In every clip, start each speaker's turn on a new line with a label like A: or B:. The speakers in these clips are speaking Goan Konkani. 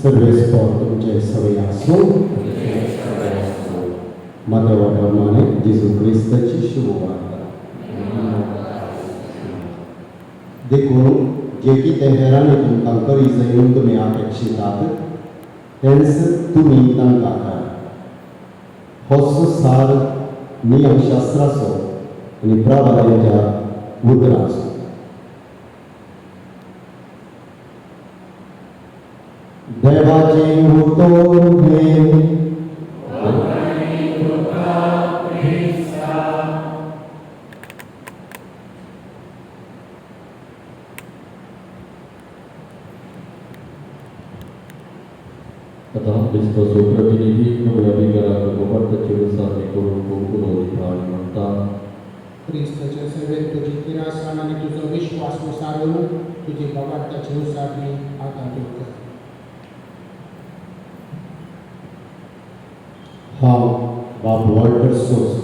A: सर्वेस्पर तुमचे सवय आसूं. जेजू क्रिस्ताची शुभवार्ता. देखून जे कितें हेरांनी तुमकां करी जाय म्हूण तुमी अपेक्षितात तेंच तुमी तांकां करात. होच सार नियमशास्त्राचो आनी प्रवाद्यांच्या उतरांचो. देवाचें उतर हें.
B: आतां क्रिस्ताचो प्रतिनिधी नव्या विगाराक गोबर्थाचे उसारणी करूंक उलो दिता आनी म्हणटा,
C: क्रिस्ताच्या सेवेत तुजी तिरासाण आनी तुजो विश्वास उसारून तुजी भावार्थाची उसारणी आतां तूं कर.
A: हांव बाब वॉल्टर सोस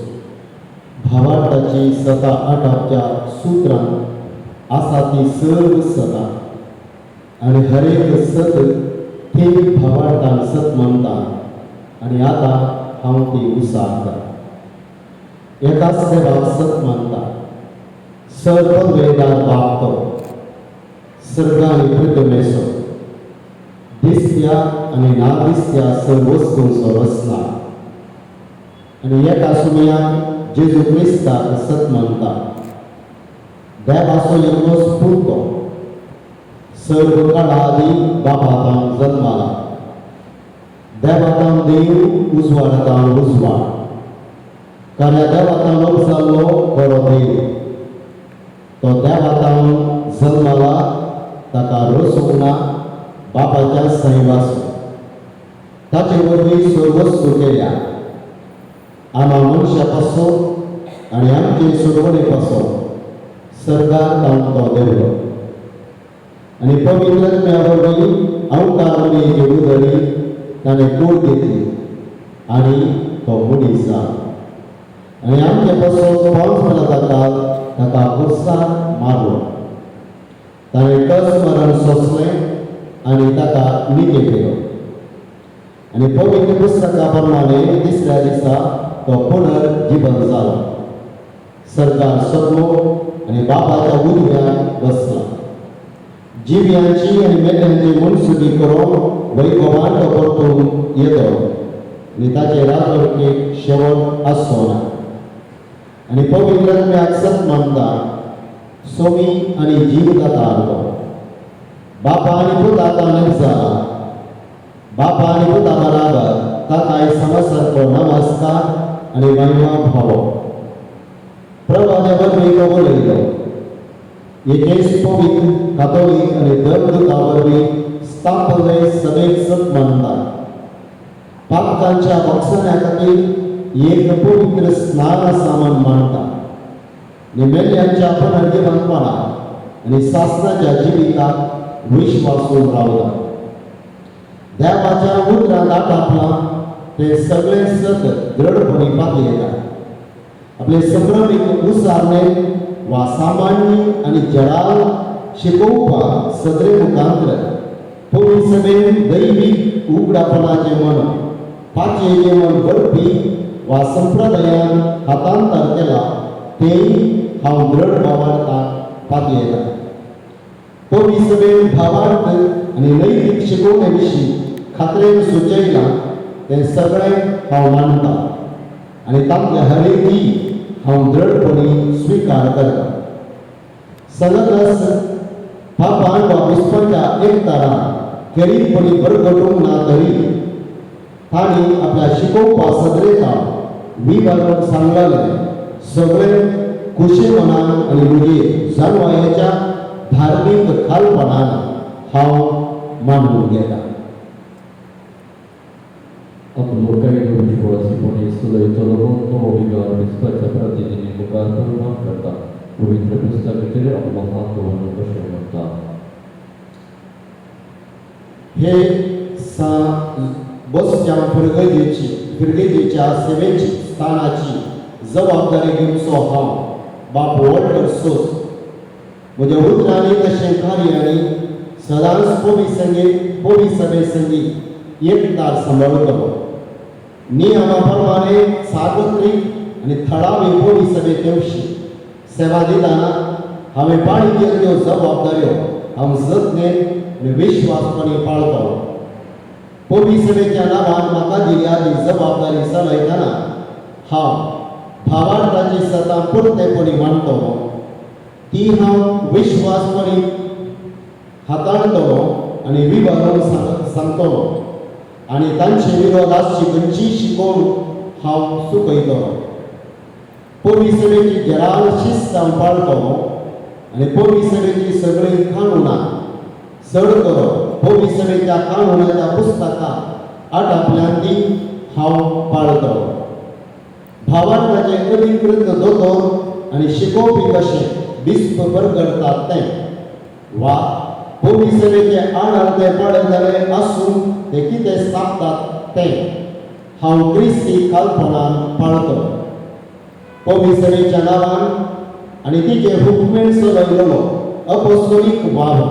A: भावार्थाची सता आठाच्या सुत्रांत आसा ती सर्व सता आनी हरेक सत थेट भावार्थान सत मानता आनी आतां हांव ती उसारता. एकाच देवाक सत मानता, सर्व वेदार बाप तो सर्ग आनी पृथ्वेचो, दिसत्या आनी ना दिसत्या सर्व वस्तूंचो रचना, आनी एका सुमयाक जेजू क्रिस्ताक सत मानता, देवाचो एकलोच पूत तो सर्व काळा आदी बापातान जल्माला, देवातान देव उजवाडातान उजवाड, कारण देवातान उपजाल्लो बरो देव, तो देवातान जल्माला, ताका रचूंक ना, बापाच्या संवासो, ताचे वरवीं सर्वस्तू केल्या, आमा मनशा पासून आनी आमचे सोडवणे पासून सरकार तावन तो देवलो आनी पवित्र आत्म्या वरवीं अवतार मुनियेचे उदरी ताणें कूड घेतली आनी तो मनीस जालो आनी आमचे पासून पोंच पिलाताकाल ताका खुर्सार मारलो, ताणें कस मरण सोंसलें आनी ताका निके केलो आनी पवित्र पुस्तका प्रमाणे तिसऱ्या दिसा तो पुनर्जीवन जालो, सरकार सरलो आनी बापाच्या उजव्याक बसला, जिव्यांची आनी मेल्ल्यांची मनसुदी करून वैभवान तो परतून येतो आनी ताचे राजवटीक शेवट आसचो ना. आनी पवित्र आत्म्याक सत मानता, सोमी आनी जीवदाता तो बापा आनी पुता जाला, बापा आनी पुता बराबर ताकाय समसारको नमस्कार आनी महिमा भावो. प्रवाद्या वरवीं तो उलयलो, एकेच पवित्र कातोलीक आनी धर्मदूता वरवीं स्थापल्ले सभेक सत मानता, पातकांच्या बक्षण्या खातीर एक पवित्र स्नान सामान मानता, मेल्ल्यांच्या पुनर्जिवंतपणाक आनी सासणाच्या जिविताक विश्वासून रावता. देवाच्या उतरांत आटापलां ते सगळे सत दृढपणी पातयेता, आपले संभ्रमीक उसारणे वा सामान्य आनी जडाल शिकोवपाक सदरे मुखांतर पयली सभेन दैवीक उगडापणाचें मन पाचयेचें मन बरपी वा संप्रदायान हातांतर केला तेय हांव दृढ भावार्थाक पातयेता. पयली सभेन भावार्थ आनी नैतीक शिकोवणे विशीं खात्रेन सुचयलां तें सगळें हांव मानता आनी तांतल्या हरेकी हांव दृढपणी स्विकार करता. सगळस पापान वा विस्वाच्या एकतारान खेरीतपणी बरगटूंक ना तरी तांणी आपल्या शिकोवपा सदरेता विवरण सांगलें सगळें खुशी मनान आनी म्हजे जाणवायेच्या धार्मीक खालपणान हांव मानून घेता.
B: आपलो कायदो विश्वासीपणी सुलयतलो नवो विगार विस्वाच्या प्रतिनिधी मुखार कुर्बान करता, पवित्र पुस्तकाचेर आपलो हात दवरून अशें म्हणटा,
A: हे सा बसच्या फिरगजेची फिरगेजेच्या सेवेची स्थानाची जबाबदारी घेवचो हांव बाप वॉल्टर सोस म्हज्या उतरांनी तशें कार्यांनी सदांच पोवी संगी पोवी सभे संगी एकतार सांबाळतलो, नियमा प्रमाणे सार्वत्रिक आनी थळावी पोवी सभे तेवशी सेवा दितना हांवें पाळी केल्ल्यो जबाबदाऱ्यो हांव जतनेन आनी विश्वासपणी पाळतो. पोवी सभेच्या नांवान म्हाका दिल्या ती जबाबदारी चलयतना हांव भावार्थाची सतां पुरतेपणी मांडटलो, ती हांव विश्वासपणी हाताळटलो आनी विवरून सांगतलो आनी तांचे विरोध आसची खंयची शिकोवन हांव चुकयतलो. पोवी सभेची जेराल शिस्त हांव पाळटलो आनी पोवी सभेची सगळीं कानुनां चड करून पोवी सभेच्या कानुनाच्या पुस्तकां आटापल्यान ती हांव पाळटलो. भावार्थाचे अधिकृत दोतोर आनी शिकोवपी कशें बिस्प परगटतात तें वा पोवी सभेचे आडार ते पळयतले आसून ते कितें स्थापतात तें हांव क्रिस्ती कल्पनान पाळटलो. पोवी सभेच्या नांवान आनी तिचे हुकमेन चलयलेलो अपोस्तोलीक वावर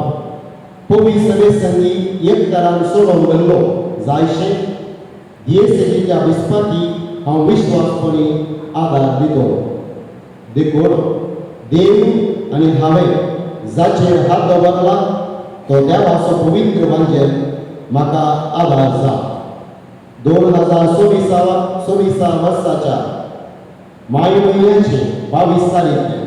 A: पोवी सभे संगी एक तरान सोडोवन गेल्लो जायशें दियेसेजीच्या बिस्पाती हांव विश्वासपणी आदार दितलो. देखून देव आनी हांवें जाचेर हात दवरला तो देवाचो पवित्र वांजेल म्हाका आदार जा. 2024 वर्साच्या माय म्हयन्याचे 22 तारीख.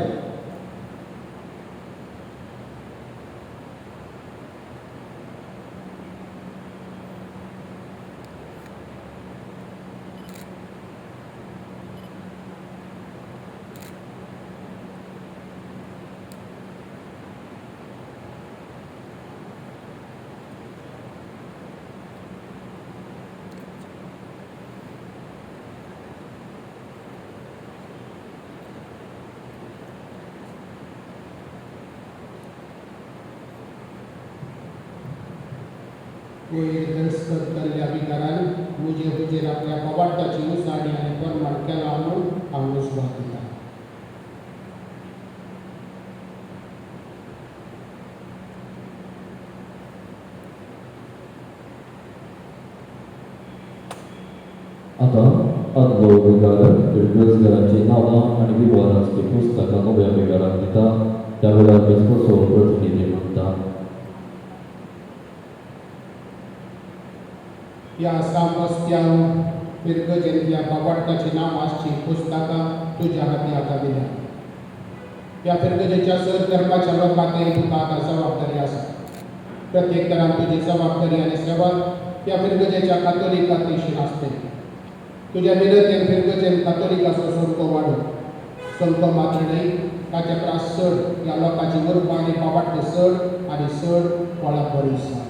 C: वयर दस्तखत केल्ल्या विकारान म्हजे हुजेर आपल्या बाबाटाची उसाणी आनी परमाण केला म्हणून हांव विस्वास दिता.
B: आतां आदलो विकार रोजगाराची नांवां आनी विवरण आसची पुस्तकां नव्या विकाराक दिता. त्या वेळार बिस्पोचो प्रतिनिधी म्हणटा,
C: ह्या सामस्त्यांव फिरगजेंतल्या बाबाटाची नांवां आसची पुस्तकां तुज्या हाती आतां दिल्या. ह्या फिरगजेच्या सर धर्माच्या लोकांक तुका आतां जबाबदारी आसा. प्रत्येक तरान तुजी जबाबदारी आनी सेवा ह्या फिरगजेच्या कातोलिका तेशीन आसतली. तुज्या मिरतेन फिरगजेन कातोलिकाचो संको वाडो, संको मात्र न्हय ताच्या परस चड ह्या लोकांची उर्बा आनी बाबाट चड आनी चड वळख बरी आसा.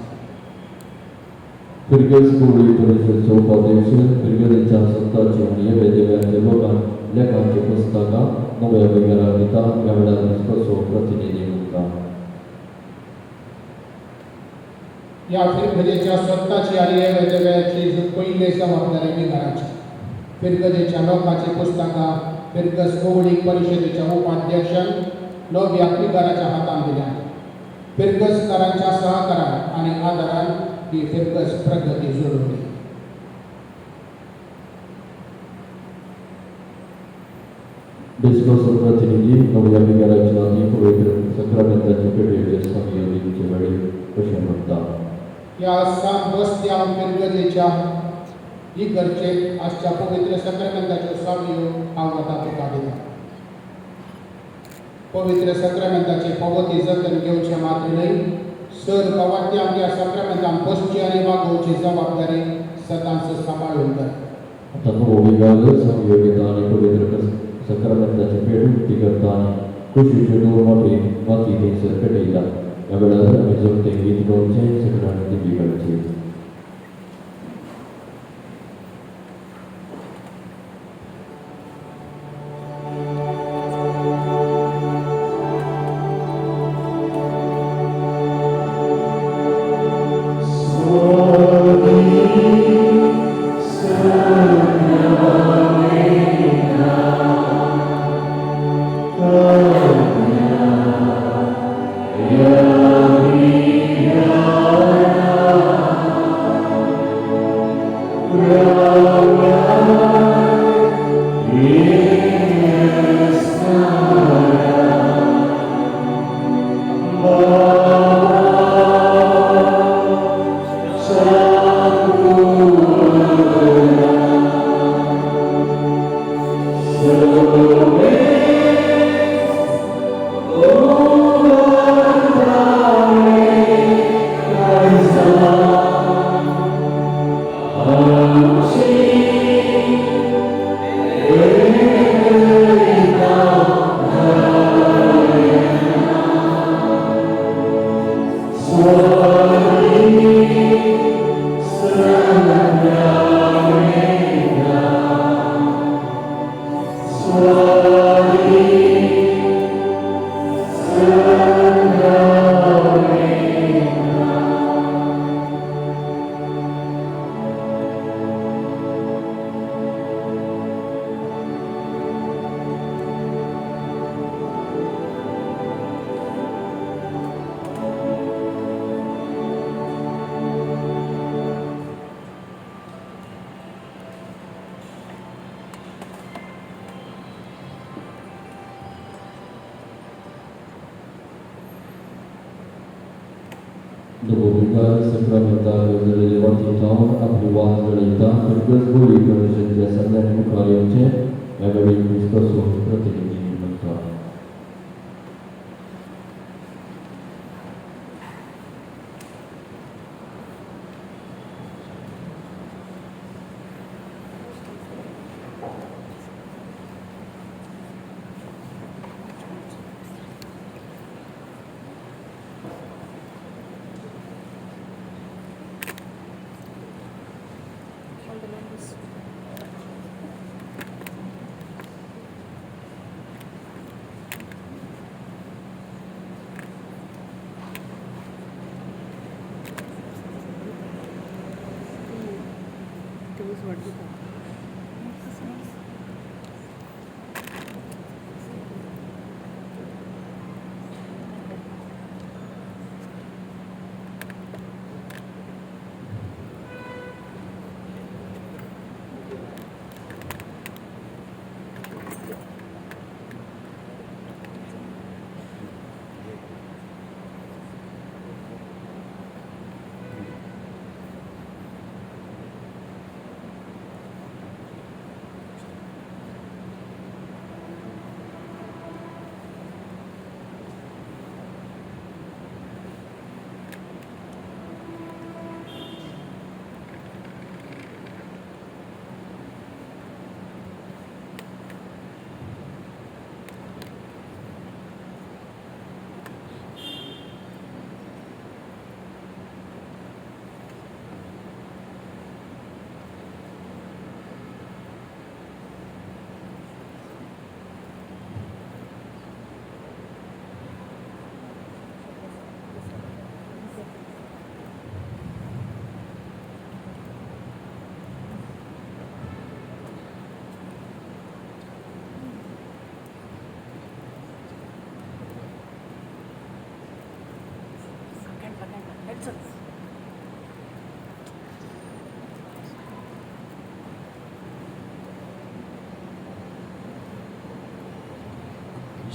B: फिरगज कुवळी परिशदेचो उपाध्यक्ष फिरगजेच्या सत्ताची आनी येवे देव्याच्या लोकांक लेखांची पुस्तकां नव्या विकाराक दिता. ह्या वेळार बिस्पाचो प्रतिनिधी म्हणटा,
C: ह्या फिरगजेच्या स्वताची आनी येवे देव्याची पयले जबाबदारी विकाराची. फिरगजेच्या लोकांची पुस्तकां फिरगज कोवळी परिशदेच्या उपाध्यक्षान नव्या विकाराच्या हातान दिल्या. फिरगजकारांच्या सहकारान आनी आदारान ही फिरगज प्रगती जोडली.
B: बिस्पाचो प्रतिनिधी नव्या विकाराच्या आनी पवित्र सक्रामेंताचे पेटयेचे सामियो दिवचे वेळी अशें म्हणटा,
C: ह्या सामबस्त्या फिरगजेच्या इगर्जेक आजच्या पवित्र सक्रामेंताच्यो सामयो हांव आतां तुका दिता. पवित्र सक्रामेंताचे पवती जतन घेवचें मात्र न्हय सर बाबाट्यांक ह्या सक्रामेंतान बसची आनी वागोवची जबाबदारी सदांच सांबाळून कर.
B: आतां नवो विगार सामियो घेता आनी पवित्र सक्रामेंताची पेट उक्ती करता आनी कुशीच्यो दोन मोठी माती थंयसर पेटयता. ह्या वेळार आमी जोडतें गीत गावचें, सगळ्यांनी दिमी काडची.
D: Yeah.
B: Dopo obrigare sacramentale delle वातींतावन आपली वात जळयता फिरगज बोली गणेशाच्या संध्यानी मुखार येवचें ह्या वेळी क्रिस्ताचो प्रतिनिधी म्हणटा.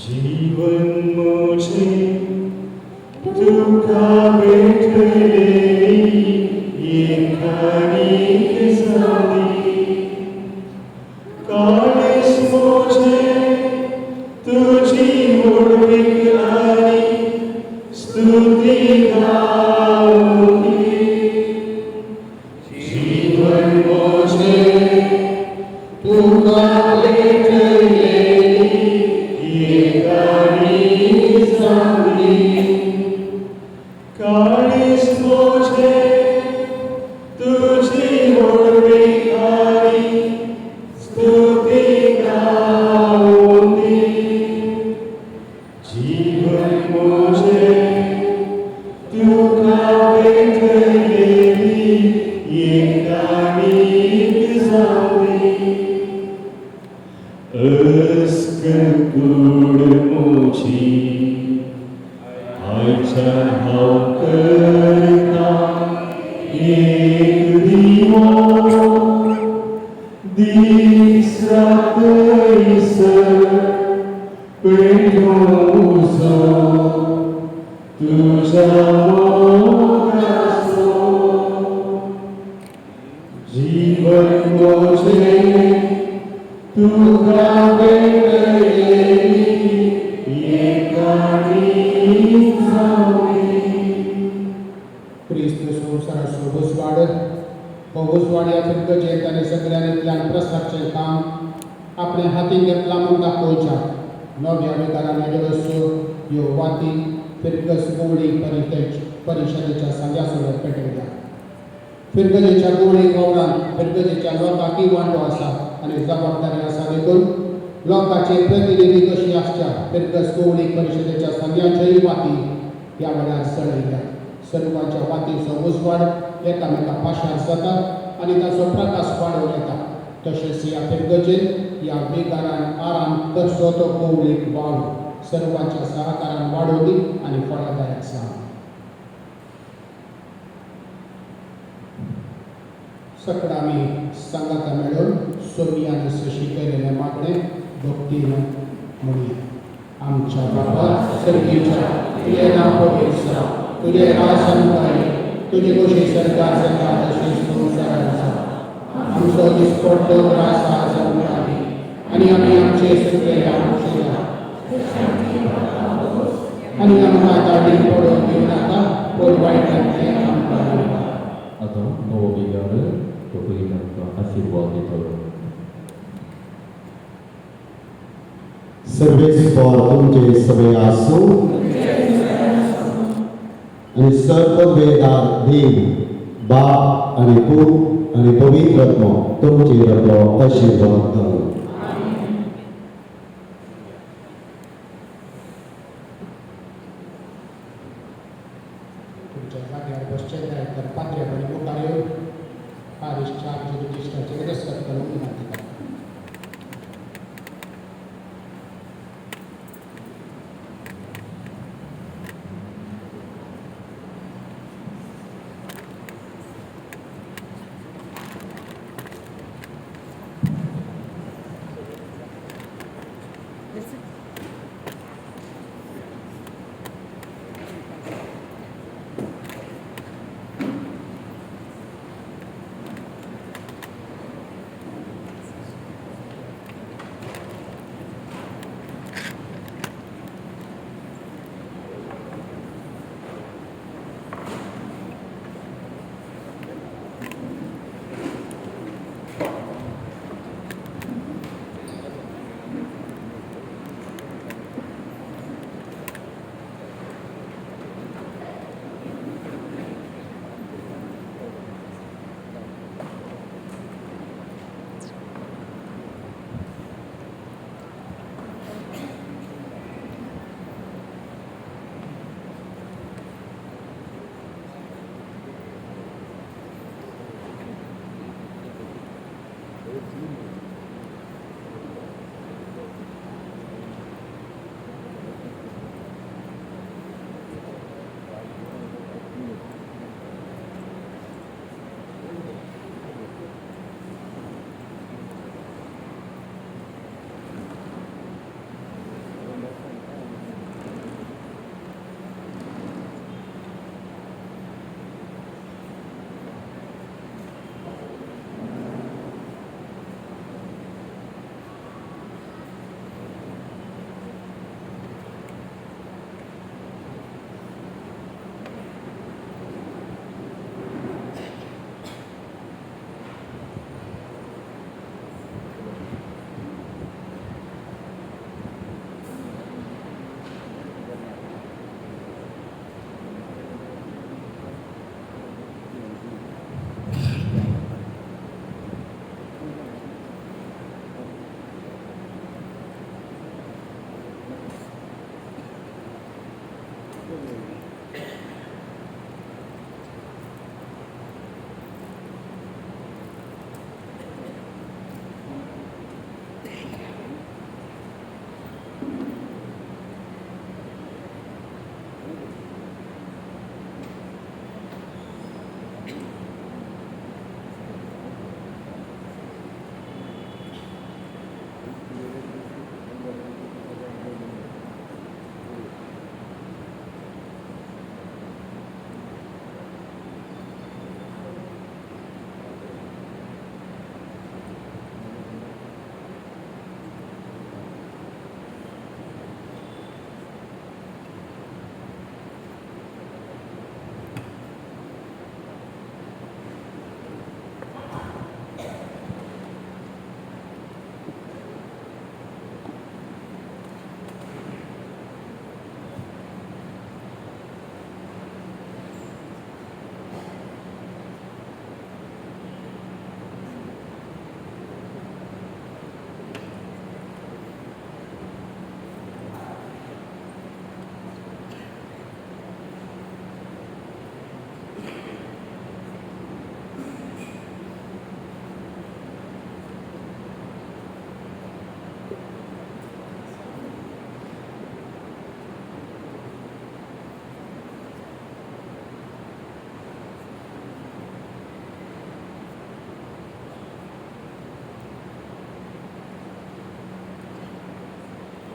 D: जीवन मुझे तुका भेटलेली एकानीक जाली काळीज मुझे तुझी व्हडवीक आनी स्तुती गावली. जीवन मुझे तुका भेटलेली काळीज मुझे तुझी व्हडवीक आनी स्तुती गावली. जीवन मुझे तुका भेटलेली एकानीक जाली. अस्कल कूड मुझी आयच्यान हांव करता एक दिवो दीस रात थंयसर पेटोवचो तुज्या मोगाचो. जीवन मुझे तुका भेटयली एकाणी जावनी.
C: क्रिस्त संवसाराचो उजवाड हो उजवाड ह्या फिरगजेंत आनी सगळ्यांनी प्रसारचें काम आपणे हातीन घेतलां म्हूण दाखोवच्या नव्या विकारांनी जगसो ह्यो वाती फिरगस गोवळी परिशदेच्या सांग्या पेटयल्या. फिरगजेच्या गोवळी वावरान फिरगजेच्या लोकांकय वांटो आसा आनी जबाबदारी आसा देखून लोकांचे प्रतिनिधी कशी आसच्या फिरगस गोवळी परिशदेच्या सांग्याच्याय वाती ह्या वेळार चडयल्यात. सर्वांच्या वातीचो उजवाड एकामेका पाशार जाता आनी ताचो प्रकाश वाडोवन येता. तशेंच ह्या फिरगजेन ह्या बेगारान आराम करचो तो गोवळीक वावर सर्वांच्या सहकारान वाडोवनी आनी फळादायक जावं. सकडां आमी सांगाता मेळून सोमी आनी सशी केलेलें मागणें भक्तीन म्हणया. आमच्या बाबा सर्गीच्या, तुजें नांव पवित्र जावं, तुजें राज आमकां येवं, तुजी खोशी सरकार जाता तशी संवसारात जावं. आमचो दिसपट्टो त्रास आज आमकां दी आनी आमी आमचे सुकलेल्या आमचे आनी आमकां दाडी पडोवन दिवं नाका, पूण वायटांतलें आमकां दिवं.
B: आतां नवो विगार कोंकणीन आमकां आशिर्वाद दितलो.
A: सर्वेस्पर तुमचे सगळे आसूं आनी सर्ववेदार देव बाप आनी पूत आनी पवित्र आत्मो तुमचेर आपलो आशिर्वाद घालूं.
C: तुमच्या जाग्यार बसचें जाय तर पाद्र्या मुखार येवन पारीश चार्ज रजिस्टराचेर दस्तखत करूंक विनंती करता.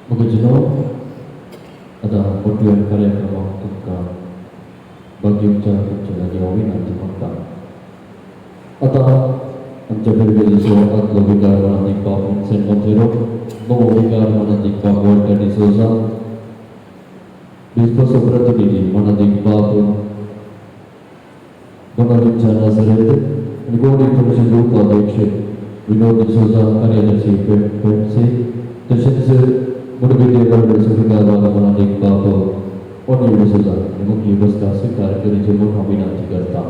B: मुगेजनो आतां मोटव्या कार्यक्रमाक तुमकां भाग्योपचार करचे लागीं हांव विनंती मागता. आतां आमच्या फिरगजेचो आदलो विकार मनादीक बाब विन्सेंट मोंतेरो, नवो विकार मनादीक बाब वॉल्टर डिसोजा, बिस्पाचो प्रतिनिधी मनादीक बाब बोनावेंचर नाझरेत आनी गोंय परिशद उपाध्यक्ष विनोद डिसोजा, कार्यदर्शी पेटसे, तशेंच मुडबी देवगड विकार मनादीक बाब ओनिल डिसोजा मुख्य बसका स्विकार करीचे म्हूण हांव विनंती करता.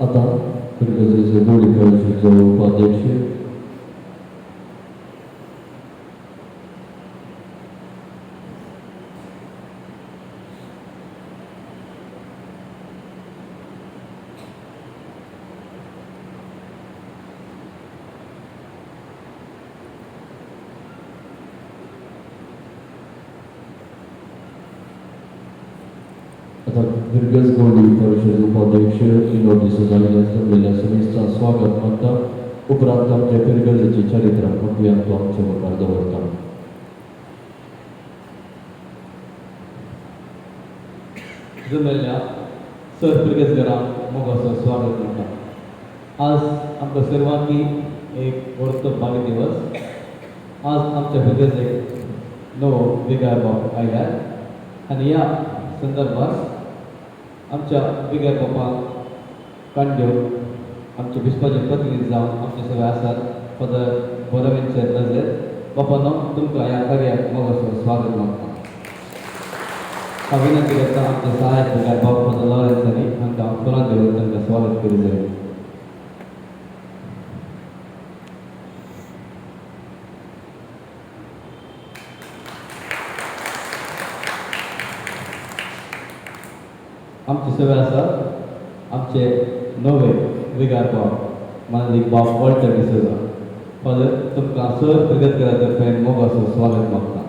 B: आतां फिरगजेचे गोडी परिशदेचो उपाध्यक्ष आतां फिरगज गोडी परिशद उपाध्यक्ष विनोद डिसोजा जमलेल्या समेस्तां स्वागत मागता. उपरांत आमच्या फिरगजेची चरित्र मोटव्यान तो आमचे मुखार दवरता.
E: जमेल्ल्या सर फिरगजकारांक मोगाचो स्वागत म्हणटा. आज आमकां सर्वांनी एक व्हडलो भाग्य दिवस. आज आमच्या फिरगजेक नवो विगार बाब आयल्यात आनी ह्या संदर्भात आमच्या विगार बापाक कांड्यो आमचे बिस्पाचे प्रतिनिधी जावन आमचे सगळे आसात फादर बोनावेंचर नजर. बापानो, तुमकां ह्या कार्याक मोगाचो स्वागत मागता. हांव विनंती करता आमचे सहायक विगार बाब फादर लॉरेन्स आनी हांकां फुलां दिवन तांकां स्वागत करूं जाय. आमचे सगळे आसात आमचे नवे विगार बाब मानदीक बाब वॉल्टर डिसोजा. फादर, तुमकां सर फिरगजकारा तर्फे मोगाचो स्वागत मागता.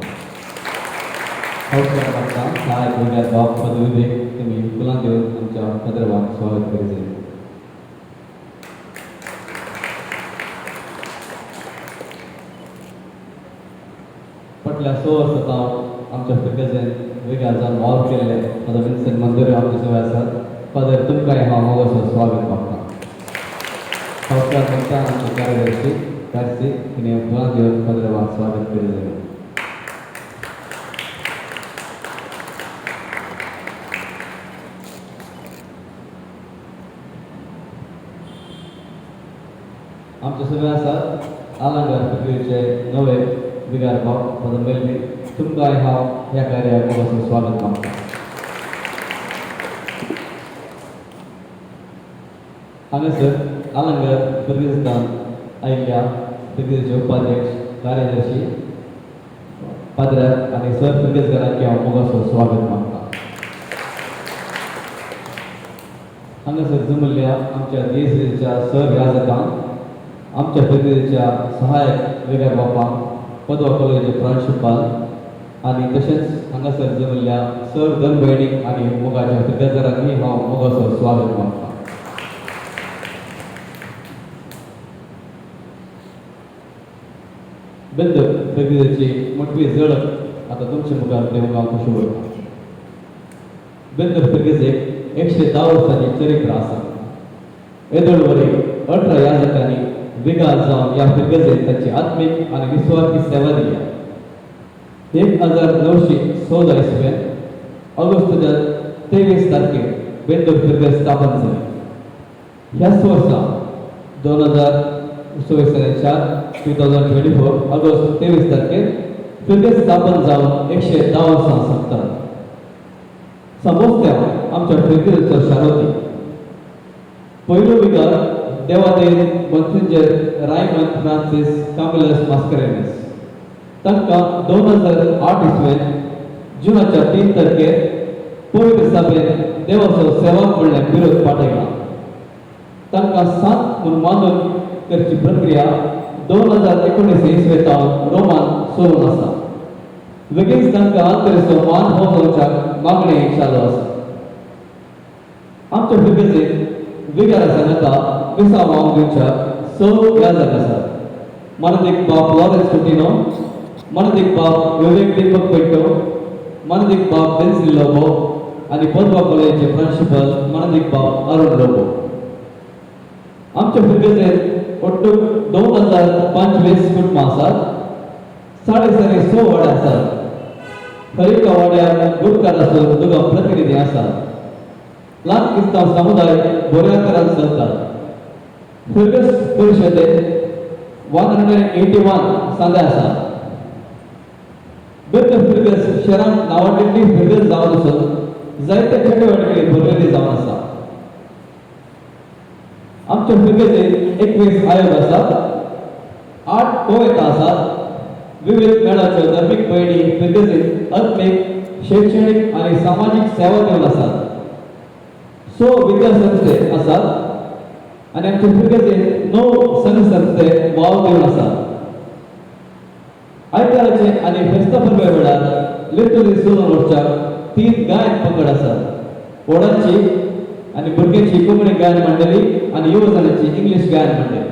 E: हौसला मागता सहायक विगार बाब फादर विवेक, तुमी फुलां दिवन आमच्या फादरबाक स्वागत करूं जाय. फाटल्या 6 वर्सां हांव आमच्या फिरगजेन विगार जावन वावर केल्ले फादर विन्सेंट मंदुरे आमचे सगळे आसात. फादर, तुमकांय हांव मोगाचो स्वागत मागता. हौसला मागता आमचे कार्यदर्शी कार्सी तिणें फुलां दिवन फादरबाक स्वागत करूं जाय. आमचे सगळे आसात आलांगार फिरगजेचे नवे विगार बाब फादर मेल्वीन, तुमकांय हांव ह्या कार्याक मोगाचो स्वागत मागता. हांगासर आलंगार फिरगजतान आयिल्ल्या फिरगजेचे उपाध्यक्ष, कार्यदर्शी, पाद्र्याक आनी सर फिरगजकारांक हांव मोगाचो स्वागत मागता. हांगासर जमल्ल्या आमच्या दियेसेच्या सर याजकांक, आमच्या फिरगजेच्या सहायक विगार बापांक, पदवा कॉलेजीचे प्रांशुपाल आनी तशेंच हांगासर जमल्ल्या सर धर्म भयणीक आनी मोगाच्या फिरगजकारांकूय हांव मोगाचो स्वागत मागता. बेंदर फिरगजेची मोटवी झळक आतां तुमचे मुखार दिवंक हांव खुशी उरता. बेंदर फिरगजेक 110 वर्सांची चरित्र आसा. येदोळ वरी 18 याजकांनी विगार जावन ह्या फिरगजेक तांची आत्मीक आनी निस्वार्थी सेवा दिल्या. 1914 इसवेन ऑगस्टाच्या 23 तारखेर बेंदूर फिरगज स्थापन जाली. ह्याच वर्सा 2000 24/4 2024 ऑगस्ट 23 तारखेर फिर्गज स्थापन जावन 110 वर्सां सोंपतात. समजत्या आमच्या फिर्गजेचो शारोती पयलो विगार देवादेव मोन्सिंजर रायमन फ्रांसीस कामिलस मास्करेनस तांकां 2008 इसवेन जुनाच्या 3 तारखेर पवित्र सभेन देवाचो सेवक म्हणल्यार विरोध पाठयला. तांकां 7 म्हूण मानून करची प्रक्रिया 2019 इसवेतावन रोमान सोडून आसा. बेगीनच तांकां आंतरेचो मान हो जावच्याक मागणी चालू आसा. आमच्या फिर्गजेक विगारा सांगता मिसांव वाव दिवच्याक 6 याजक आसात. मानदीक बाब लॉरेन्स कुटिनो, मानदीक बाब विवेक दीपक पेट्टो, मानदीक बाब बेन्सिल लोबो आनी पदवा कॉलेजीचे प्रिन्सिपल मानदीक बाब अरुण लोबो. आमच्या फिर्गजेत ಒಟ್ಟು 2025 कुटुंबां आसात. 150 वाडे आसात. हर एका वाड्यार गुटकार आसून दोगां प्रतिनिधी आसात. ल्हान क्रिस्तांव समुदाय बऱ्या तरान चलतात. फिर्गज परिशदेत 181 सांदे आसात. बेत फिर्गज शहरांत नांवाडलेली फिर्गज जावन आसून जायते चटुवटिके भरलेली जावन आसा. आमच्या फिर्गजेत 21 आयोग आसात, 8 कोवेतां आसात. विविध मेळाच्यो धर्मीक भयणी फिर्गजेत आत्मीक, शैक्षणीक आनी सामाजीक सेवा दिवन आसात. 6 विद्यासंस्थे आसात आनी आमच्या फिर्गजेत 9 संघ संस्थे वाव दिवन आसात. आयताराचे आनी फेस्ता परबे वेळार लिटुली सोडून वचच्याक 3 गायन पंगड आसात. व्हडांची आनी भुरग्यांची कोंकणी गायन मंडळी आनी युवजणांची इंग्लीश गायन मंडळी.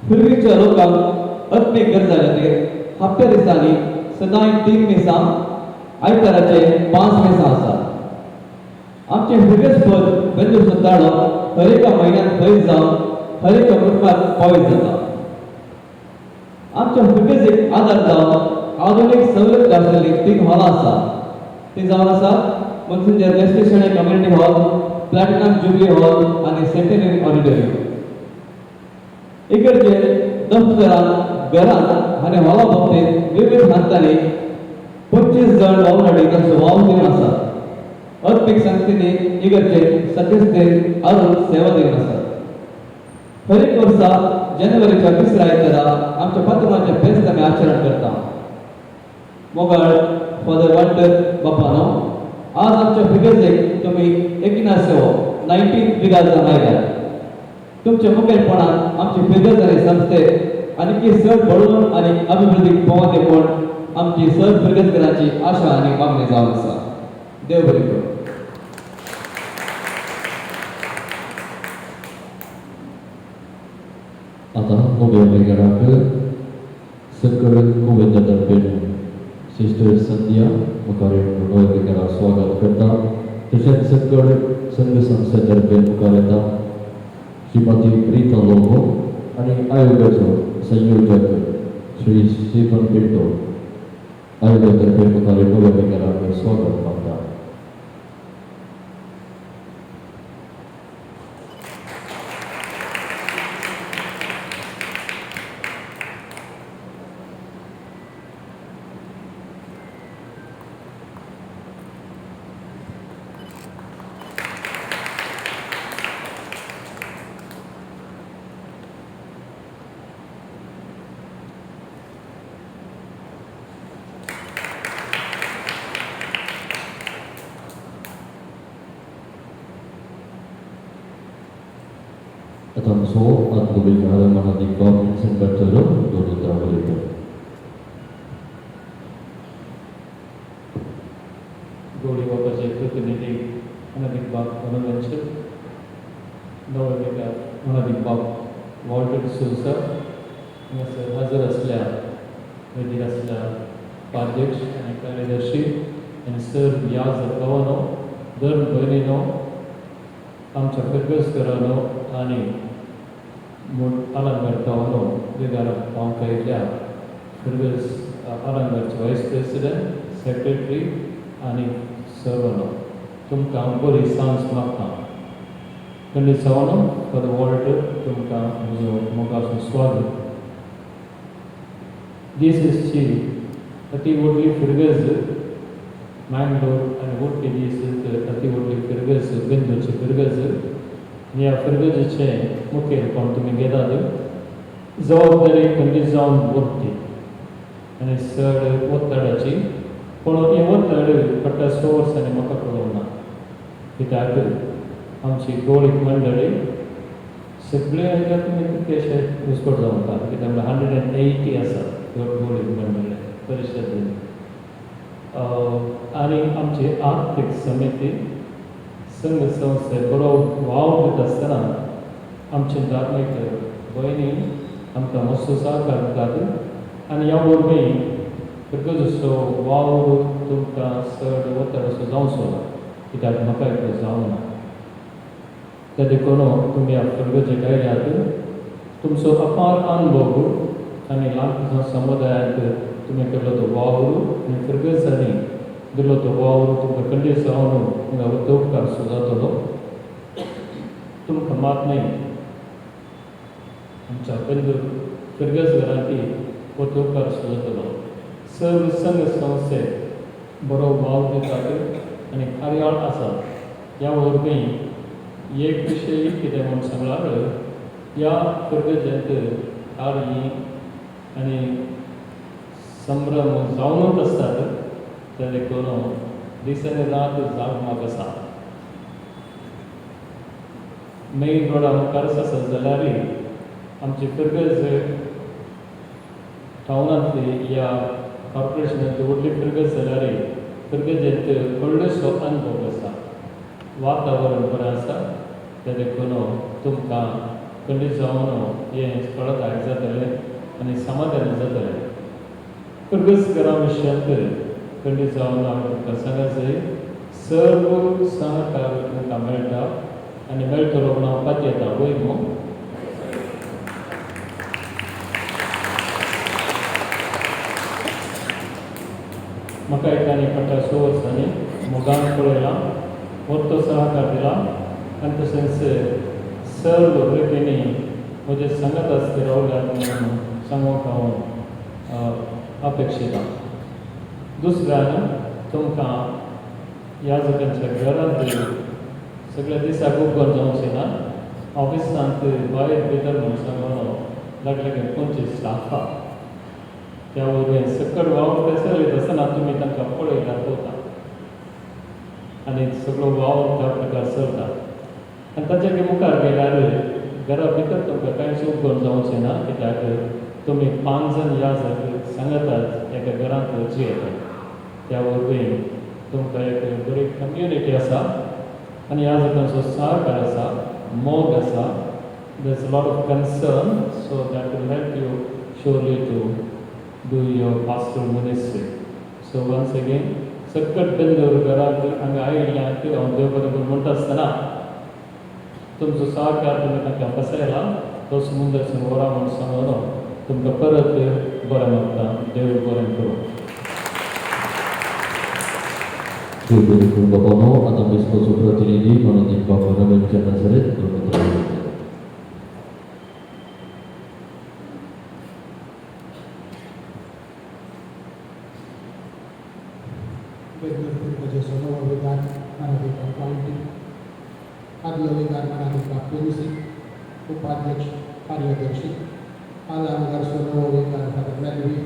E: फिर्गजेच्या लोकांक आत्मीक गरजा खातीर हप्त्या दिसांनी सदांय 3 मिसां, आयताराचे 5 मिसां आसात. आमचें फिर्गज पद बेंदूरचो ताळो हर एका म्हयन्यांत फैज जावन हर एका कुटुंबाक पावयत जाता. आमच्या फिर्गजेक आदार जावन आधुनीक सवलत आसलेली 3 हॉलां आसात. ती जावन आसा Monsignor Wesley Shenoi community hall, platinum jubilee hall आनी सेंटेनरी ऑडिटोरियम. इगर्जे दफ्तरांत, घरांत आनी हॉला बाबतींत विविध हांतांनी 25 जण वावराडी तांचो वाव दिवन आसात. आत्मीक संस्थेनी इगर्जे सदस्य अरुण सेवा दिवन आसात. हर एक वर्सा जानेवारीच्या तिसऱ्या आयतारा आमच्या पात्रांचें फेस्त आमी आचरण करता. मोगाळ फादर वाल्टर बापानो, आज आमच्या फिर्गजेक तुमी 19 19 विगार जावन आयल्यात. तुमच्या मुखेलपणान आमची फिर्गज आनी संस्थे आनीकी चड बळोवन आनी अभिवृद्धीक पावोवन म्हूण आमची सर फिर्गजकारांची आशा आनी मागणी जावन आसा. देव बरें करूं.
B: आतां मोगल विगाराक सकळ गोविंद तर्फेन सिस्टर संध्या मुखार नव्या विगाराक स्वागत करता. तशेंच सकळ संघ संस्थे तर्फेन मुखार येता श्रीमती प्रीता लोबो आनी आयोगाचो संयोजक श्री स्टीफन पिंटो आयोगा तर्फेन मुखार नव्या विगाराक स्वागत मागता. Atanso at lubigaran mga digbaw minsan Bartolo, Dolo Travelito.
F: Goli वापाचे प्रतिनिधी अनादिक बाब बोनावेंचर, नवे विगार अनादिक बाब वॉल्टर डिसोजा हांगासर हजर आसल्या वेदीर आसल्या उपाध्यक्ष आनी कार्यदर्शी आनी सर ह्या जगावानो धर्म भयणीनो आमच्या फिर्गजकारानो आनी आलंगार गांवानो विगाराक पावंक आयिल्ल्या फिर्गज आलंगारचे वायस प्रेसिडेंट, सेक्रेटरी आनी सर्वांनो तुमकां हांव बरी सांज मागता. खंडीत जावन फादर वॉल्टर तुमकां म्हजो मोगाचो स्वागत. दिसेसची अती व्हडली फिरगज मँगलोर आनी उडपी दीस अती व्हडली फिरगज बेंदूरची फिरगज. ह्या फिरगजेचें मुखेलपण तुमी घेतात, जबाबदारी खंडीत जावन व्हरती आनी चड ओत्तडाची. पूण ही ओत्तड फाटल्या 6 वर्सांनी म्हाका कळोवंक ना, कित्याक आमची गोळीक मंडळी सगळे आयल्या तुमी कितकेशे घुस्पट जावंक, कित्याक म्हणल्यार 180 आसा गोळीक मंडळी परिशदेन. आनी आमची आर्थीक समिती संघ संस्थे बरो वावर दिता आसतना आमचे धार्मीक भयणी आमकां मातसो सहकार दितात आनी ह्या वरवीं फिरगजचो वावर तुमकां चड ओतडसो जावचो ना, कित्याक म्हाका इतलो जावना. ते देखून तुमी ह्या फिरगजेक आयल्यात, तुमचो अपार अनुभव आनी ल्हान समुदायांत तुमी केल्लो तो वावर आनी फिरगजांनी दिल्लो तो वावर तुमकां खंडीत जावन हांगा उपकारसो जातलो. तुमकां मात न्हय, आमच्या बेंदूर फिरगज घरांती हो उपकारसो जातलो. सर्व संघ संस्थे बरो वावर दितात आनी कार्यावळ आसा. ह्या वरवीं एक विशय कितें म्हूण सांगल्यार ह्या फिरगजेंत कार्य आनी संभ्रम जावनूच आसतात. ते देखून दीस आनी रात जागमाग आसा. मेन रोडा मुखारच आसत जाल्यार आमची फिरगज टावनांतली ह्या कॉर्पोरेशनांतली व्हडली फिरगज जाल्यार फिरगजेंत व्हडलोसो अनुभव आसा, वातावरण बरें आसा. ते देखून तुमकां खंडीत जावन हें फळदायक जातलें आनी समाधानी जातलें. फिरगज घरा विशयांत खंडीत जावन हांवें तुमकां सांगत जाय, सर्व सहकार तुमकां मेळटा आनी मेळटलो म्हूण हांव पातयेता. वय मू म्हाका एकाने फाटल्या 6 वर्सांनी मोगान पळयलां, मोठो सहकार दिला आनी तशेंच सर्व भुरग्यांनी म्हजे सांगत आसते रावल्यात म्हणून सांगूंक हांव अपेक्षिता. दुसऱ्यान तुमकां ह्या जगांच्या घरांत सगळ्या दिसाक उपकार जावचें ना, ऑफिसांत भायर भितर म्हूण सांगून लागले लागीं 25 स्टाफा त्या वरवीं सकट वावर ते चलयत आसतना तुमी तांकां पळयल्यार पळता आनी सगळो वावर त्या प्रकार चलता. आनी ताच्या मुखार गेल्यार घरा भितर तुमकां कांयच उपकार जावचें ना, कित्याक तुमी 5 जाण ह्या सांगतात एका घरांत जियेतात. त्या वरवीं तुमकां एक बरी कम्युनिटी आसा आनी ह्या जाकांचो सहकार आसा, मोग आसा. There is a lot of concern, so that will help you surely to do your pastoral ministry. So once again, सकट बेंदूर घरांत हांगा आयिल्ल्यांक हांव देव बरें करूं म्हणटा आसतना तुमचो सहकार तुमी तांकां फसयला तो समुद्र वरा म्हूण सांगून तुमकां परत बरें मागता. देव बरें करूं.
B: देव बरें करूं बाबानो. आतां बिस्पोचो प्रतिनिधी मनोदीप बाबा रमेश नजरेत दोन उतरां उलयतले.
C: बेंदूर फिरगजेचो नवो विगार मराठी क्वालिटी, आदलो विगार मराठी प्रिन्सी, उपाध्यक्ष कार्यदर्शी, आलांगारचो नवो विगार फादर मेलवी,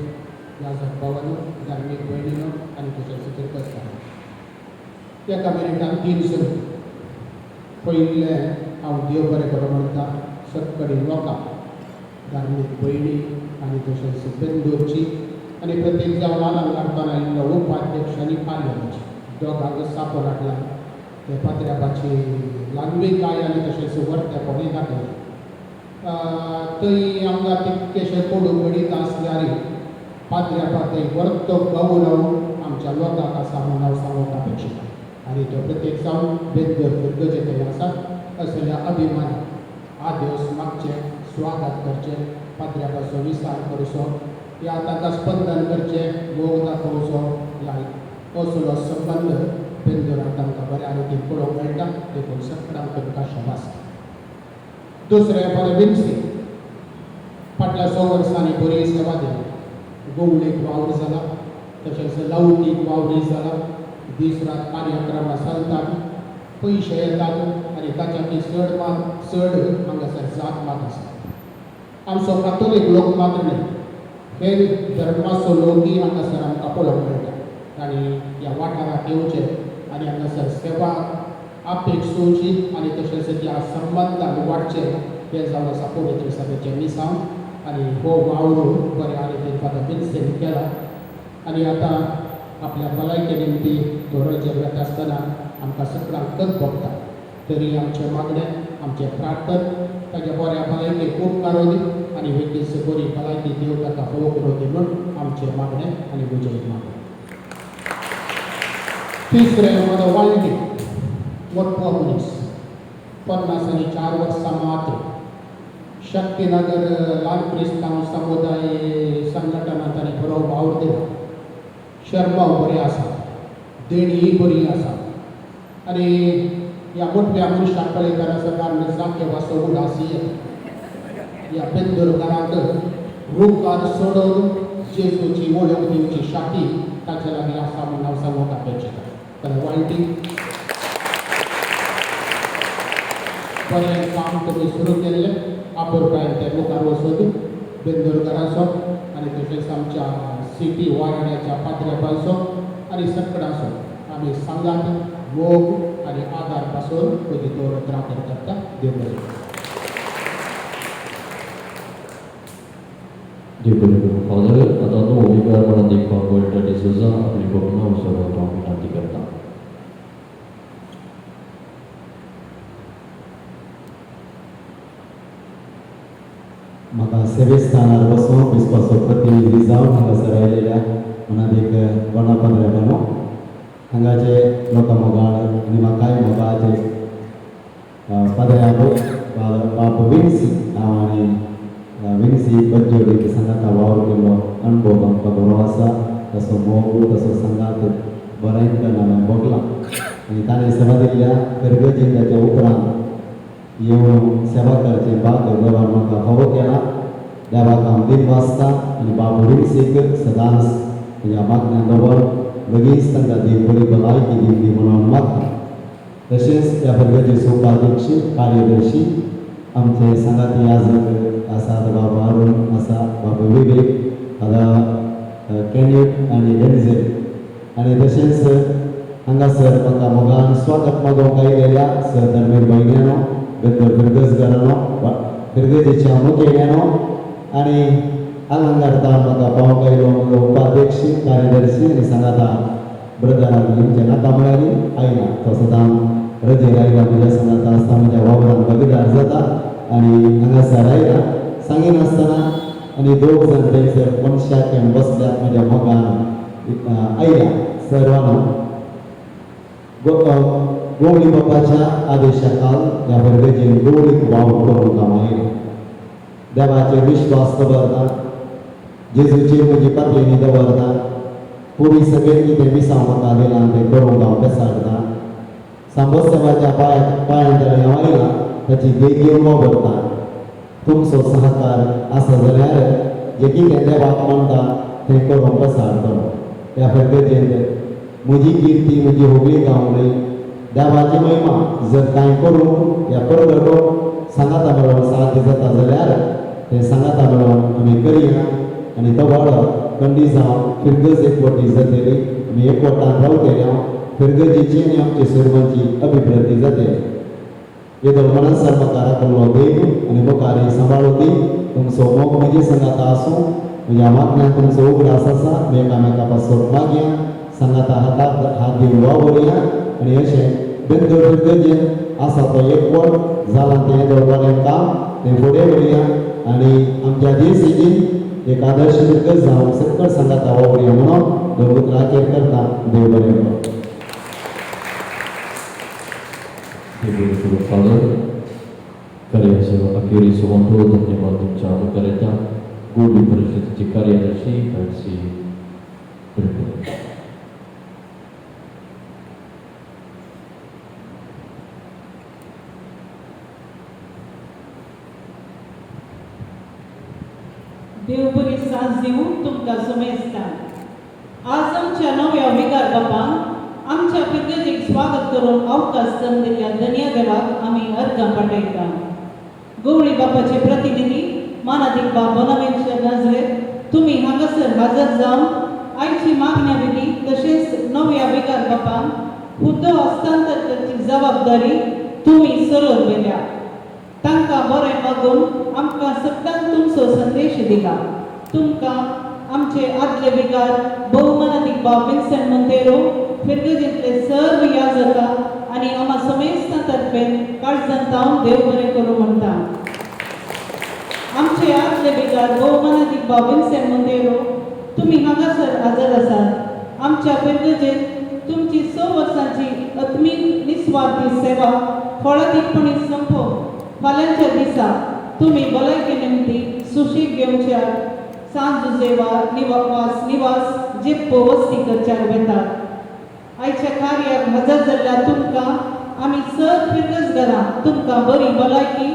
C: याजक बाबानो, धार्मीक भयणीनो आनी तशेंच फिरगजकार. एका मिनिटान 3 सर पयलें हांव देव बरें करूं म्हणटा सकडी लोकांक, धार्मीक भयणी आनी तशेंच बेंदूरची आनी प्रत्येक जावन आलांगारपान आयिल्लो उपाध्यक्ष आनी कार्यदर्शी दोगांक सापोर हाडला. ते पात्र्यापाची ल्हानविकाय आनी तशेंच वर्तेपणूय दाखयलें. थंय आमकां तितकेशे कोडू गणीत आसल्यार पात्र्यापा थंय वर्तो गौरव आमच्या लोकांक आसा म्हूण हांव सांगूंक अपेक्षिता. आनी तो प्रत्येक जावन बेंदूर फिरगजे थंय आसा असल्या अभिमान आदेस मागचें, स्वागत करचें, पात्र्यापाचो विचार करचो, या तांकां स्पंदन करचें, मोग दाखोवचो, ह्या असलो संबंद बेंदुराक तांकां बऱ्या रितीन पळोवंक मेळटा. देखून सगळ्यांक तुमकां शाबास. दुसरें फादर विन्सी फाटल्या 6 वर्सांनी बरी सेवा दिली. गोवणीक वावर जाला, तशेंच लावटीक वावरी जाला, दीस रात कार्यक्रमां चलतात, पयशे येतात आनी ताच्याकी चड मात चड हांगासर जात मात आसा. आमचो कातोलीक लोक मात्र न्हय, हेर धर्माचो लोकूय हांगासर आमकां पळोवंक मेळटा आनी ह्या वाठाराक येवचे आनी हांगासर सेवा अपेक्षोची आनी तशेंच त्या संबंदान वाडचें हें जावन आसा पवित्र सभेचें मिसांव. आनी हो वावर बऱ्या रितीन फादर विन्सेंट केला आनी आतां आपल्या भलायके निमती तो रजेर वता आसतना आमकां सगळ्यांक कत भोगता. तरी आमचें मागणें, आमचें प्रार्थन ताच्या बऱ्या भलायकेक उपकार दी आनी बेगीन बरी भलायकी देव ताका फोव करूं दी म्हूण आमचें मागणें आनी म्हजें मागणें. तिसरें म्हजो वाळटी मोटो मनीस, 54 वर्सां मात्र, शक्तीनगर ल्हान क्रिस्तांव समुदाय संघटनांत ताणें बरो वावर दिला. शर्माव बरें आसा, देणीय बरी आसा आनी ह्या मोठ्या मनशाक पळयतना सदां जाके वासो उडास येता. ह्या बेंदुरकारांक रुखार सोडून जेजूची वळख दिवची शक्ती ताचे लागीं आसा म्हूण हांव सांगूंक अपेक्षिता. तर वाळटी बरें काम तुमी सुरू केल्लें, आपुरकायेन तें मुखार वचून बेंदुरकाराचो आनी तशेंच आमच्या सिटी वारण्याच्या पात्र्यापाचो आनी सगळ्यांचो आमी सांगात मोग आनी आदार पासून म्हजी दवरत राखण करता. देव बरें.
B: देव बरें करूं फादर. आतां न्हू विगार म्हणून देखपाक वळटा डिसोजा आपली भोगना उसळपाक हांव विनंती करता.
A: म्हाका सेवेस्थानार बसून बिस्पाचो प्रतिनिधी जावन हांगासर आयलेल्या मनात एक कोणा पंदरा हांगाचे लोकां मोगाळ आनी म्हाकाय मोगाचे पाद्र्याबो बाप विन्सी हांव आनी विन्सी बज्जोडी सांगाता वावर केल्लो अणभव आमकां बरो आसा. तसो मोग तसो सांगात बरें हांवें भोगला आनी ताणें सेवा दिल्ल्या फिरगजेन ताच्या उपरांत येवन सेवा करचें भाग देवान म्हाका फावो केला. देवाक हांव दिन वाचता आनी बाबू विन्सीक सदांच म्हज्या मागण्या दवर लगीच तांकां देव बरी भलायकी दिवची म्हणून मागता. तशेंच ह्या वर्गाचे उपाध्यक्ष कार्यदर्शी आमचे सांगाती याजक आसात, बाबा अरुण आसा, बाबा विवेक, आतां कॅन्यूट आनी डेन्झेल आनी तशेंच हांगासर म्हाका मोगान स्वागत मागोवंक आयलेल्या सर धर्मीर भयण्यानो, बेंदर फिरगजगारानो, फिरगजेच्या मुखेल्यानो आनी हांगार म्हाका पावंक आयलो म्हजो उपाध्यक्ष कार्यदर्शी आनी सांगाता ब्रदरान हेंचे नाका म्हळ्यार आयला तो सदां रजेर आयला म्हज्या सांगाता आसता, म्हज्या वावरान भागीदार जाता आनी हांगासर आयला सांगिनासतना आनी दोग जाण थंयसर मनशाक येवन बसल्यात म्हज्या मोगान आयला. सर्वांनो गोवळी बापाच्या आदेशा खाल ह्या वर्गाचेर गोवळीक वावर करूंक हांव आयला. देवाचेर विश्वास दवरता, जेजूचेर म्हजी पातयेनी दवरता, पुरी सगळें कितें मिसांव म्हाका दिलां तें करूंक हांव बेसारता. सांबोत्सवाच्या पांयां तळें हांव आयला ताची देख घेवन वावरता. तुमचो सहकार आसा जाल्यार जें कितें देवाक मानता तें करूंक बेसारतलो. ह्या फिरगजेंत म्हजी किर्ती म्हजी होगळी गावंक न्हय, देवाची महिमा जर कांय करूंक ह्या परगटूंक सांगाता मेळोवन साध्य जाता जाल्यार तें सांगाता मेळोवन आमी करया आनी तो वाडो कंडी जावन फिरगज एकवटी जातली, आमी एकवटान रावतले, फिरगजेची आनी आमची सर्वांची अभिवृद्धी जातली. येदो मनासर म्हाका राखल्लो देव आनी मुखार सांबाळू दी. तुमचो मोग म्हजे सांगाता आसूं, म्हज्या मागण्यान तुमचो उगडास आसा. एकामेका पासून मागया, सांगाता हाताक हात दिवन वावरया आनी अशें बेंदर फिरगजेन आसा तो एकवट जाला तें येदो बरें काम तें फुडें व्हरया आनी आमच्या देसीजीन एक आदर्श फिरगज जावन सकळ सांगाता वावरया म्हणून दोन उतराचेर करता. देव बरें करूं.
B: देव बरें करूं फादर. कार्याचो अखेरीचो वांटो धन्यवाद तुमच्या मुखार येता. गोडी परिशदेचे कार्यदर्शी फॅन्सी बिलकुल.
G: देव बरी साथ दिवं तुमकां सुमेस्ता. आज आमच्या नव्या विगार बापान आमच्या फिर्गजेक स्वागत करून अवकाश संद दिल्ल्या धन्य देवाक आमी अर्गां पाठयता. गवळी बापाचे प्रतिनिधी मानादीक बाब बोनावेंचर नजरेत तुमी हांगासर हजर जावन आयची मागण्या विधी तशेंच नव्या विगार बापान हुद्दो हस्तांतर करची जबाबदारी तुमी चलोवन व्हेल्या. तांकां बरें मागून आमकां सगळ्यांक तुमचो संदेश दिला. तुमकां आमचे आदले विगार भोवमानादीक बाब विन्सन मोंतेरो फिर्गजेंतले सर्व याजका आनी आमा समेस्तां तर्फे काळजांत हांव देव बरें करूं म्हणटा. आमचे आदले विगार भोवमानादीक बाब विन्सन मोंतेरो तुमी हांगासर हजर आसात. आमच्या फिर्गजेंत तुमची 6 वर्सांची आत्मीक निस्वार्थी सेवा फळादीकपणी संपोवन फाल्यांच्या दिसा तुमी भलायके निमती सुशेग घेवच्या सांज जुजेवा निवास निवास जेप्पो वस्ती करच्याक वेतात. आयच्या कार्याक हजर जाल्ल्या तुमकां आमी सर फिर्गजगारां तुमकां बरी भलायकी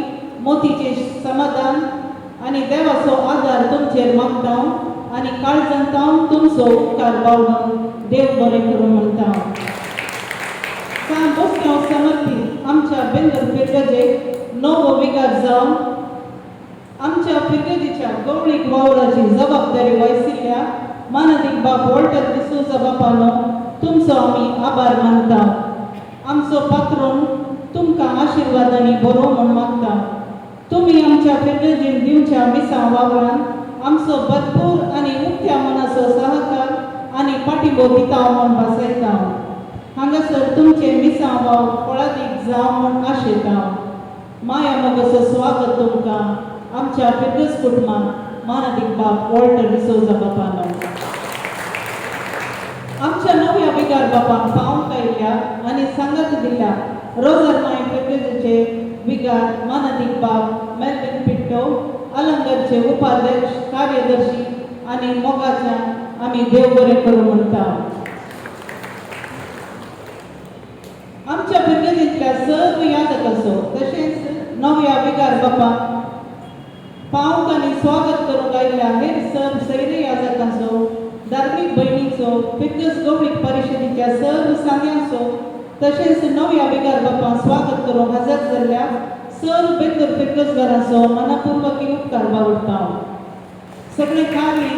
G: मोतीचें समाधान आनी देवाचो आदार तुमचेर मागता आनी काळजांत हांव तुमचो उपकार पावून देव बरें करूं म्हणटा. सांत बोस्त्यांव समर्पीत आमच्या बेंदर फिर्गजेक नवो विगार जावन आमच्या फिर्गजेच्या गवळीक वावराची जबाबदारी वयसिल्ल्या मानादीक बाब वॉल्टर डिसोजा बापानो तुमचो आमी आभार मानता. आमचो पात्रोन तुमकां आशिर्वादांनी बरो म्हूण मागता. तुमी आमच्या फिर्गजेन दिवच्या मिसां वावरान आमचो भरपूर आनी उक्त्या मनाचो सहकार आनी पाठिंबो दिता म्हूण भासयता. हांगासर तुमचे मिसां वाव फळादीक जावं म्हूण आशेता. माया मोगाचो स्वागत तुमकां आमच्या फिर्गज कुटुंबात मानादीक बाब वॉल्टर डिसोजा बापानो. आमच्या नव्या विगार बापान पावंक आयिल्ल्या आनी सांगात दिल्ल्या रोजर माय फिर्गजेचे विगार मानादीक बाब मेल्विन पिट्टो अलंगरचे उपाध्यक्ष कार्यदर्शी आनी मोगाच्या आमी देव बरें करूं म्हणटा. आमच्या फिर्गजेंतल्या सर्व याजकाचो तशेंच नव्या विगार बापान पावंक आनी स्वागत करूंक आयिल्ल्या हेर सर्व सैरे याजकांचो धार्मीक भयणीचो फिर्गज गवळीक परिशदेच्या सर्व सांग्यांचो तशेंच नव्या विगार बापान स्वागत करूंक हजर जाल्ल्या सर्व बेंदूर फिर्गजगारांचो मनापूर्वक उपकार बावडटा. सगळे कार्य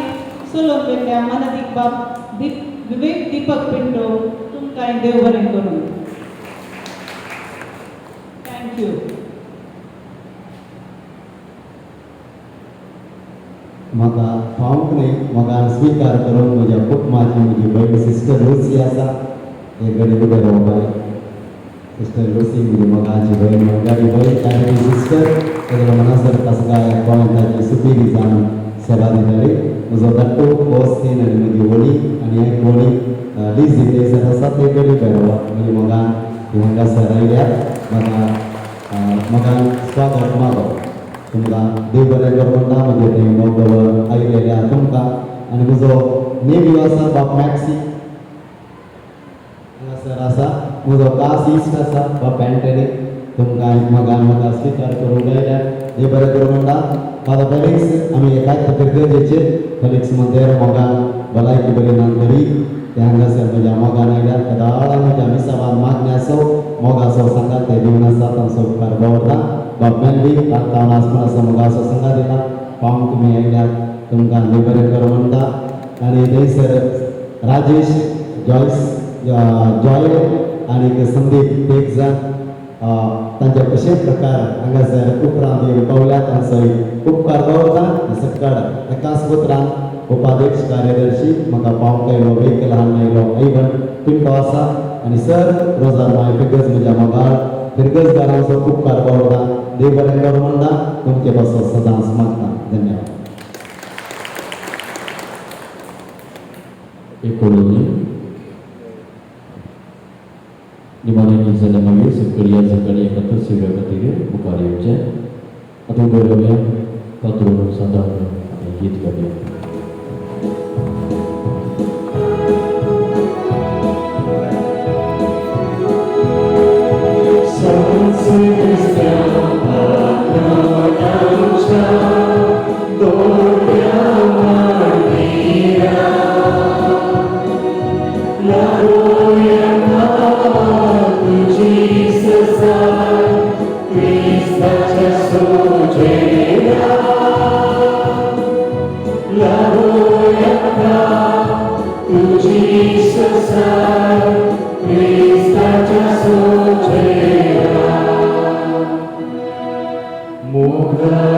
G: चलोवन व्हेल्ल्या मानादीक बाब विवेक दीपक पिंटो तुमकांय देव बरें करूं. Thank you.
A: म्हाका पावंक न्हय म्हाका स्विकार करून म्हज्या कुटुंबाची म्हजी भयण सिस्टर लुसी आसा एक घडी उबें रावपाक. सिस्टर लुसी म्हजी मोगाची भयण मोगाची भयण ताची सिस्टर ताच्या मनासर कसगाय गोंयांताची सुपिरी जावन सेवा दिताली. म्हजो धाकटो ओस्तीन आनी म्हजी व्हडी आनी एक व्हडी लिजी थंयसर आसा ते घडी उबें रावप. म्हजी मोगान ती हांगासर आयल्या म्हाका मोगान स्वागत मागप. तुमकां देव बरें करूं म्हणटा. म्हजें तें मोग आयिल्लें आहा तुमकां. आनी म्हजो नेव्यू आसा बाब मॅक्सी हांगासर आसा. म्हजो कास इश्ट आसा बाब एंटनी तुमकां मोगान म्हाका स्विकार करूंक आयल्यार देव बरें करूं म्हणटा. फादर फेलिक्स आमी एकाच फिर्गजेचेर फेलिक्स मोंतेरो मोगान भलायकी बरी ना तरी ते हांगासर म्हज्या मोगान आयल्यार सदां म्हज्या मिसावान मागण्याचो मोगाचो सांगात ते दिवन आसा तांचो उपकार दवरता. बाब मेल्वी तांकां आसपणाचो मोगाचो सांगात दिला पावंक तुमी आयल्यार तुमकां देव बरें करूं म्हणटा. आनी थंयसर राजेश जॉयस जॉय आनी संदीप देग जाण तांच्या कशे प्रकार हांगासर उपरांत येवन पावल्या तांचो उपकार दवरता. सकाळ एकाच उतरान उपाध्यक्ष कार्यदर्शी म्हाका पावंक आयलो वेक ल्हान आयलो ऐवन पिंटो आसा आनी सर रोजार माय फिर्गज म्हज्या मोगाळ फिर्गजगारांचो उपकार दवरता. देव बरें करूं म्हणटा. तुमचे पासून सदांच मागता. धन्यवाद.
B: एकोलोनी निमाणे गीत जाल्या मागीर सगळी सकाळी एकत्र सेवे खातीर मुखार येवचें. आतां उबे रावया पात्रोन सांतान आनी गीत गावया.
D: San Sebastián, ससाय क्रिस्ताच्या सोजेरा लावोया तुझी ससाय क्रिस्ताच्या सोजेरा मोगरा.